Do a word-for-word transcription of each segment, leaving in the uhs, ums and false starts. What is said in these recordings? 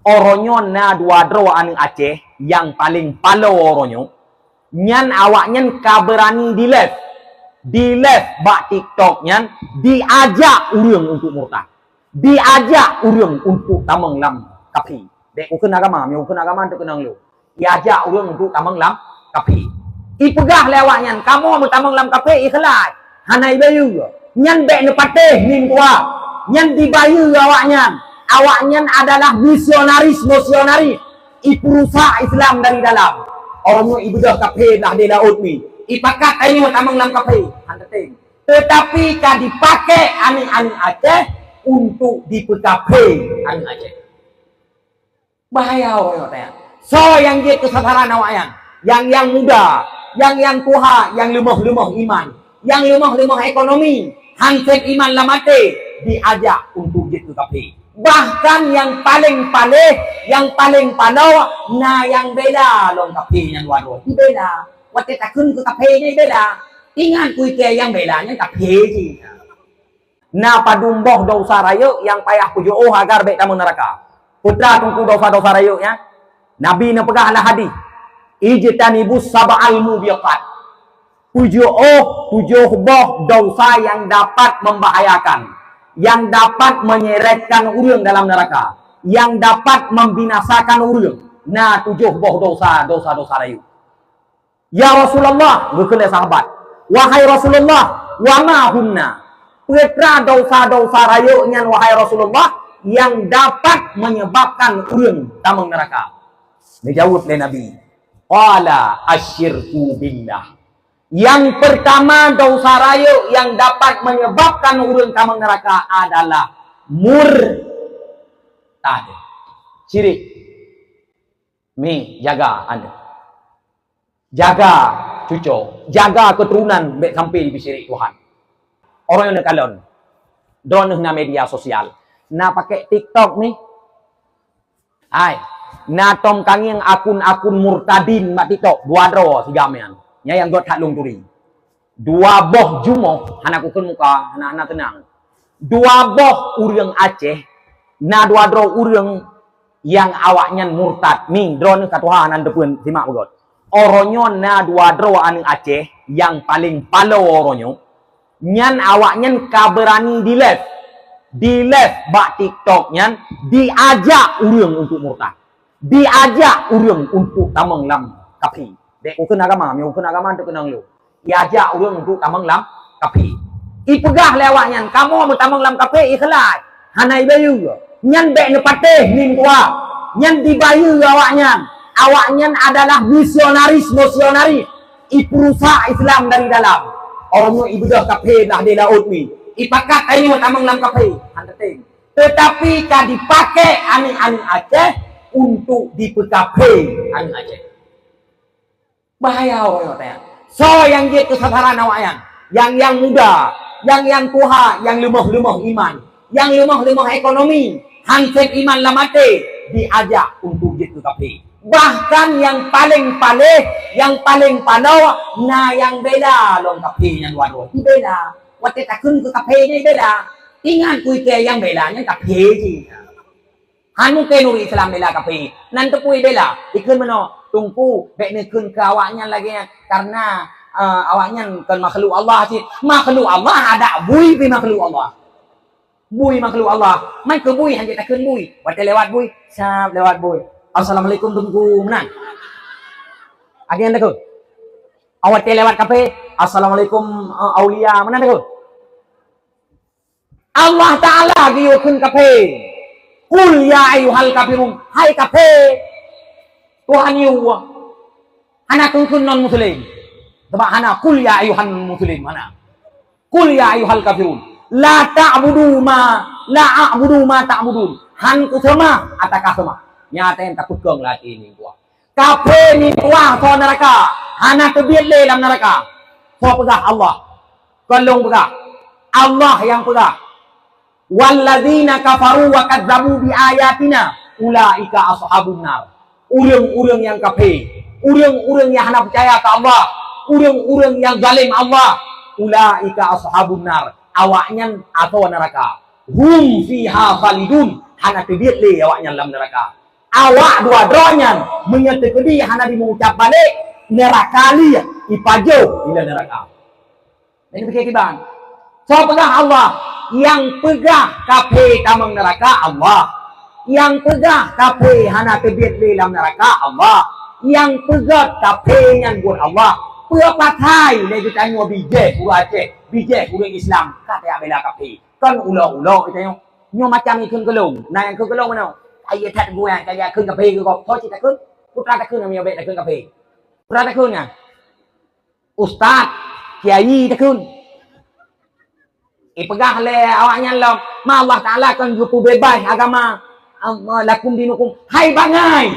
Uroe nyoe na dua droe aneuk Aceh nyang paleng paloe uroe nyoe, nyan awaknyan ka beurani di-live, di-live bak TikTok nyan, diajak ureuëng untuk murtad, diajak ureuëng untuk tamong lam kafé. Bék kukheun agama, meunyoe kukheun agama teukeunong lôn. Diajak ureuëng untuk tamong lam kafé. Ipeugah lé awaknyan, kamoe meutamong lam kafé ikhlai, hana ibayeue. Nyan bék neupatéh nin kuah. Nyan dibayeue awaknyan. Awaknyan adalah misionaris-misionaris. Ipeurusak Islam dari dalam. Uroe nyoe ibeudôh kafé blah di laôt mi. Ipakat tanyoe tamong lam kafé. Han teutem. Teutapi ka dipakai aneuk-aneuk Aceh untuk dipeukafé aneuk Aceh. Bahaya uroe nyoe teuh. Soe nyang jeuet keu sasaran awaknyan? Nyang, nyang muda, nyang, nyang tuha, nyang leumoh-leumoh iman, nyang leumoh-leumoh ekonomi, han sép iman lam até, diajak untuk jeuet keu kafé. Bahkan nyang paleng paléh, nyang paleng paloe, na nyang bela lom kafé nyan dua droe. Dibela. Watée takheun keu kafé nyan dibela. Ingat, keu ikée nyang bela nyan kafé jih. Na padum boh desya rayeuk nyang payah peujiôh agar bék tamong neuraka. Peue teuma teungku desya-desya rayeuk nyan? Nabi neupeugah lam hadis, "Ijtanibus sab'al mubiqat." Peujiôh tujoh boh desya nyang dapat membahayakan, nyang dapat menyeretkan ureuëng dalam neuraka, nyang dapat membinasakan ureuëng. Na tujoh boh desya, desya-desya rayeuk. "Ya Rasulullah," geukheun lé sahabat, "Wahai Rasulullah, wa ma hunna?" Peue teuma desya-desya rayeuk nyan, wahai Rasulullah, nyang dapat menyebabkan ureuëng tamong neuraka? Geujaweueb lé Nabi, qala, "Asyirku billah." Nyang peurtama desya rayeuk nyang dapat menyebabkan ureuëng tamong neuraka adalah murtad. Syirik. Mi, jaga aneuk. Jaga cuco, jaga keuturonan bék sampai jipeusirik Tuhan. Uroe nyoe neukalon, droeneuh na media sosial, na pakai TikTok ni. Hai, na tom kangieng akun-akun murtadin bak TikTok, dua droe siga meunan. Nyan nyang göt that lôn turi. Dua boh jumoh, hana kukheun muka, hana, hana teunang. Dua boh ureuëng Aceh, na dua droe ureuëng nyang awaknyan murtad. Mi, droeneuh ka tuha nan teupeuen, simak beugöt. Uroe nyoe na dua droe aneuk Aceh nyang paleng paloe uroe nyoe, nyan awaknyan ka beurani di-live, di-live bak TikTok nyan, diajak ureuëng untuk murtad, diajak ureuëng untuk tamong lam kafé. Bék kukheun agama, meunyoe kukheun agama teukeunong lôn. Diajak ureuëng untuk tamong lam kafé. Ipeugah lé awaknyan, kamoe meutamong lam kafé ikhlai, hana ibayeue. Nyan bék neupatéh nin kuah. Nyan dibayeue awaknyan. Awaknyan adalah misionaris-misionaris. Ipeurusak Islam dari dalam. Uroe nyoe ibeudôh kafé blah di laôt mi. Ipakat tanyoe tamong lam kafé. Han teutem. Teutapi ka dipakai aneuk-aneuk Aceh untuk dipeukafé aneuk Aceh. Bahaya uroe nyoe teuh. Soe nyang jeuet keu sasaran awaknyan? Nyang, nyang muda, nyang, nyang tuha, nyang leumoh-leumoh iman, nyang leumoh-leumoh ekonomi, han sép iman lam até, diajak untuk jeuet keu kafé. Bahkan nyang paleng paléh, nyang paleng paloe, na nyang bela lom kafé nyan dua droe. Dibela. Watée takheun keu kafé nyan dibela. Ingat, keu ikée nyang bela nyan kafé jih. Han mungken ureuëng Islam bela kafé. Nan teupeue bela. Ikheun meunoe, Teungku, bék neukheun keu awaknyan lagée nyan, kareuna, eh, awaknyan kon makhluk Allah cit. Makhluk Allah adak bui pih makhluk Allah. Bui makhluk Allah. Man keu bui han jeuet takheun bui. Watée lewat bui, sab lewat bui. "Assalamualaikum Teungku," meunan. Adak nyan takheun. Watée lewat kafé, "Assalamualaikum, eh, aulia," meunan takheun. Allah Taala geuyue kheun kafé. "Qul ya ayyuhal kafirun." Hai kafé. Tuhan yue. Hana kheun-kheun non muslim. Sabab hana, "Qul ya ayyuhan muslim," hana. "Qul ya ayyuhal kafirun. La ta'budu ma, la a'budu ma ta'budun." Han kuseumah ata kaseumah. Nyan tapeukong lam até nyan. Kafé nyan tuha soe neuraka, hana teubiet lé lam neuraka. Soe peugah? Allah. Kon lôn peugah. Allah nyang peugah. "Walladzina kafaru wa kadzdzabu bi ayatina ulaika ashabun nar." Ureuëng-ureuëng nyang kafé, ureuëng-ureuëng nyang hana peucaya keu Allah, ureuëng-ureuëng nyang zalém Allah, ulaika ashabun nar, awaknyan asoe neuraka. Hum fiha khalidun, hana teubiet lé awaknyan lam neuraka. Awak dua droe nyan meunyoe teukeudi hana jimeuucab balek, neuraka lé ipajoh ilée neuraka. Jadi pikir kiban. Soe peugah Allah? Nyang peugah kaphé tamong neuraka Allah. Nyang peugah kaphé hana teubiet lé lam neuraka Allah. Nyang peugét kaphé nyan buet Allah. Peue pasai lé geutanyoe bijéh ureuëng Aceh, bijéh ureuëng Islam ka tajak bela kaphé? Kon ulo-ulo geutanyoe. Nyoe macam ikheun keulong. Na nyang keu keulong meunoe. Kayée that guai ka jak kheun kaphé keu gob. Ho cit takheun? Putra takheun nyan meunyoe bék takheun kaphé. Putra takheun nyan. Ustaz, kiai takheun. Ipeugah lé awaknyan lom, ma Allah Taala kon geupeubeubaih agama, am, lakum dinukum. Hai bangai!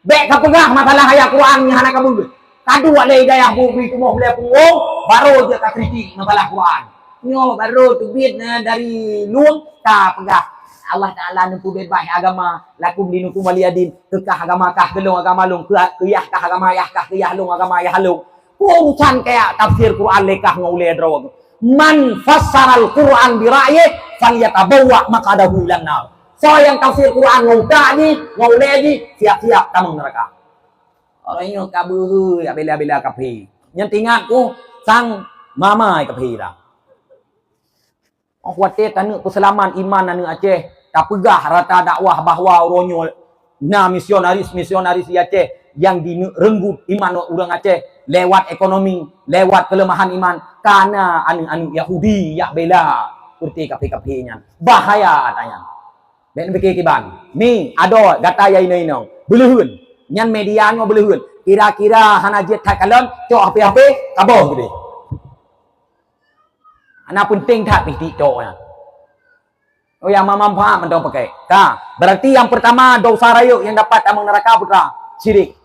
Bék kapeugah masalah ayat Quran nyang hana kabeuet. Kaduek lé hidayah bubri tumoh lé punggong, baru jeuet kakritik masalah Quran. Nyoe baru teubiet na dari lueng kapeugah Allah Taala neupeubeubaih agama, lakum dinukum waliyadin, keu kah agama kah, keu lôn agama lôn, keu, keu yah kah agama yah kah, keu yah lôn agama yah lôn. Urusan kaya tafsir Quran lé kah ngon ulée droe. Man fassaral Quran bi ra'yih falyatabawwa maq'adahu minan nar. Soe nyang tafsir Quran ngon utak jih, ngon ulée jih, siap-siap tamong neuraka. Orang nyoe ka beuhe jak bela-bela kaphé. Nyan teuingat ku sang mama kaphé dah. Oh, watée taneuk peuseulamat iman aneuëk Aceh, tapeugah rata dakwah bahwa uroe nyoe na misionaris-misionaris di Aceh nyang jineuk reunggut iman ureuëng Aceh lewat ekonomi, lewat keuleumahan iman, kana aneuëk-aneuëk Yahudi jak bela peureuté kaphé-kaphé nyan. Bahaya ata nyan. Bék neupike kiban. Mi, adoe gata nyang inong-inong. Beuleuheun. Nyan media nyoe beuleuheun. Kira-kira hana jeuet that kalon, cok H P-H P, kaboh keudeh. Hana peunteng that pih TikTok nyan. Oh, nyang manfaat mantong pakai. Ka, berarti nyang pertama dosa rayeuk nyang dapat tamong neuraka putra, syirik.